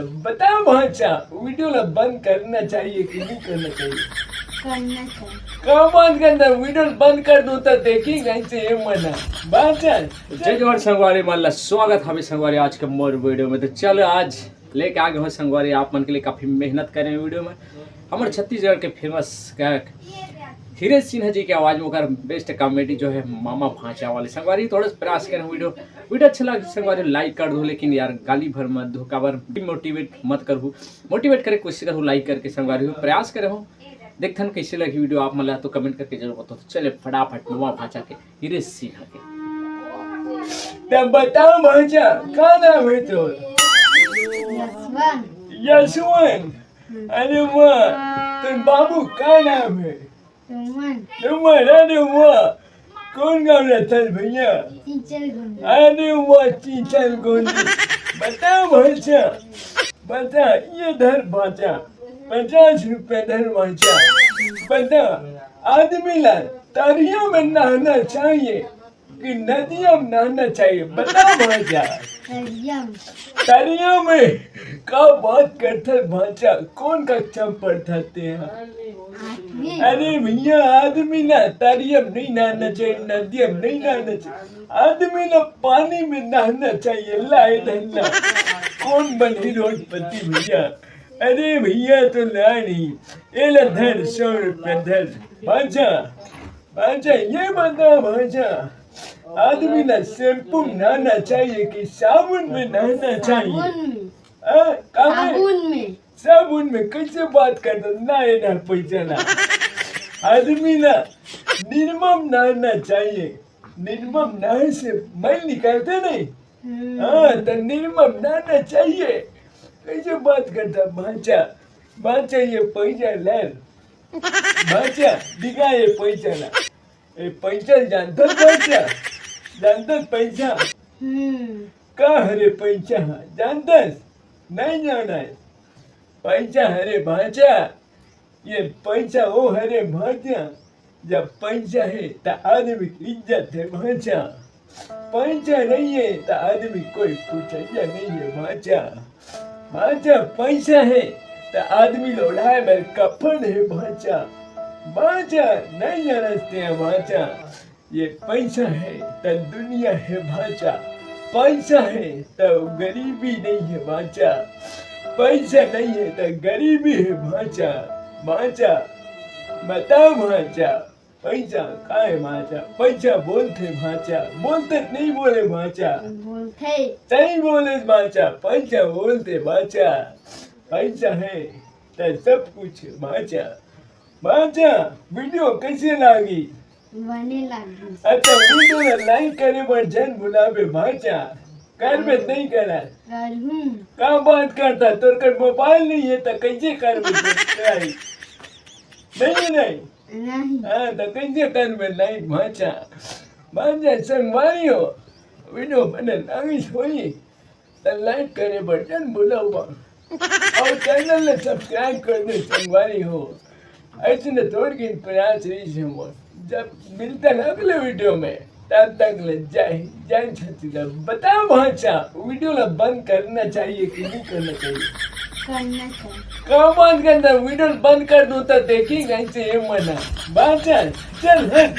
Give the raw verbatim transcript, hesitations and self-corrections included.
बता भांचा, वीडियो ला बंद करना चाहिए कि नहीं करना चाहिए? करना चाहिए। का बंद करना? वीडियो ला बंद कर दूं तो देखी कैसे ये मना। भांचा, जय जोहार संगवारी मन ला, स्वागत हवे संगवारी आज के मोर वीडियो में। तो चलो आज लेके आ गए हो संगवारी आप मन के लिए काफी मेहनत करे वीडियो में। हमर छत्तीसगढ़ के फेमस गायक हीरे सिन्हा जी के आवाज में ओकर बेस्ट कॉमेडी जो है मामा भांचा वाले संगवारी। थोड़ा सा प्रयास करें वीडियो, वीडियो अच्छा लगे संगवारी लाइक कर दो, लेकिन यार गाली भर मत दो, काबर डिमोटिवेट मत करू, मोटिवेट करे कोशिश करू लाइक करके संगवारी हो, प्रयास करे हो। देखथन कैसे लगी वीडियो आप मन ला तो कमेंट करके जरूर बताओ। तो चले फटाफट मामा भांचा के हीरे सिन्हा के। तब बताओ भांचा, का नाम है तोर? यशवंत। यशवंत। अरे वाह, तोर बाबू का नाम है? सुमन। सुमन। अरे वाह, कौन गाँव रहता है भैया? चीचल गुंडा। अरे वाह, चीचल गोंडी। बता भांचा, बता, ये धर भांचा, पचास रुपए धर भांचा। बता, आदमी ला तरिया में नहाना चाहिए कि नदिया में नहाना चाहिए? बता भांचा। तरिया में। तरिया में का बात करथस भांचा? कौन कक्षा में पढ़थस तेहा? आठवीं। अरे भैया, आदमी ना तरिया में नहीं नहाना चाहिए, नदिया में नहीं नहाना चाहिए, आदमी ना पानी में नहाना चाहिए। लाए धन्ना, कौन बनी रोडपति भैया? अरे भैया तो ला नहीं, एला धर, सौ रुपया धर भांचा। भांचा, ये बता भांचा, आदमी ना शैम्पू में नहाना चाहिए कि साबुन में नहाना चाहिए? साबुन में। हाँ, का में? साबुन में। साबुन में कैसे बात करता? ना, ये ना पैसा ना। आदमी ना निरमा में नहाना चाहिए, निरमा में नहाए से मैल निकलते नहीं। हम्म। हाँ, तो निरमा में नहाना चाहिए। कैसे बात करता भांचा? भांचा, ये पैसा ले। भांचा, दिखा ये पैसा ला। ए पैसा जानता भांचा? जानता पैसा? हम्म। का हरे पैसा? जानता? नहीं जाना है। पैसा हरे भांचा, ये पैसा वो हरे भांचा। जब पैसा है तो आदमी की इज्जत है भांचा, पैसा नहीं है तो आदमी कोई पूछेगा नहीं है भांचा। भांचा, पैसा है तो आदमी लोढ़ाए बर कफन है भांचा। भांचा, नहीं जानते हैं भांचा, ये पैसा है तो दुनिया है भांचा। पैसा है तो गरीबी नहीं है भांचा, पैसा नहीं है तो गरीबी है भांचा। भांचा, बताओ भांचा, पैसा का है भांचा? पैसा बोलते भांचा, बोलते नहीं बोले भांचा। बोलते। सही बोले भांचा, पैसा बोलते भांचा। पैसा है तो सब कुछ है भांचा। भांचा, वीडियो कैसे लागी? बने लागी। अच्छा, वीडियो ला लाइक करे बर झन भुलाबे भांचा। करबे नहीं करा? करहूँ। का बात करता? तोर कर मोबाइल नहीं है तो कैसे करबे सब्सक्राइब? नहीं है, नहीं। नहीं। हाँ, तो कैसे करबे लाइक भांचा? भांचा संगवारी हो, वीडियो बने लागी होई तो लाइक करे बर झन भुलावा। और चैनल ने सब्सक्राइब कर दे संगवारी हो। ऐसे ने तोड़ के प्रयास रही से मोर। जब मिलते हैं अगले वीडियो में, तब तक ले जय हिंद, जय छत्तीसगढ़। बता भांचा, वीडियो ला बंद करना चाहिए कि नहीं करना चाहिए? करना चाहिए। का बंद करना? वीडियो बंद कर दूं तो देखी कैसे ये मना। भांचा, चल हट।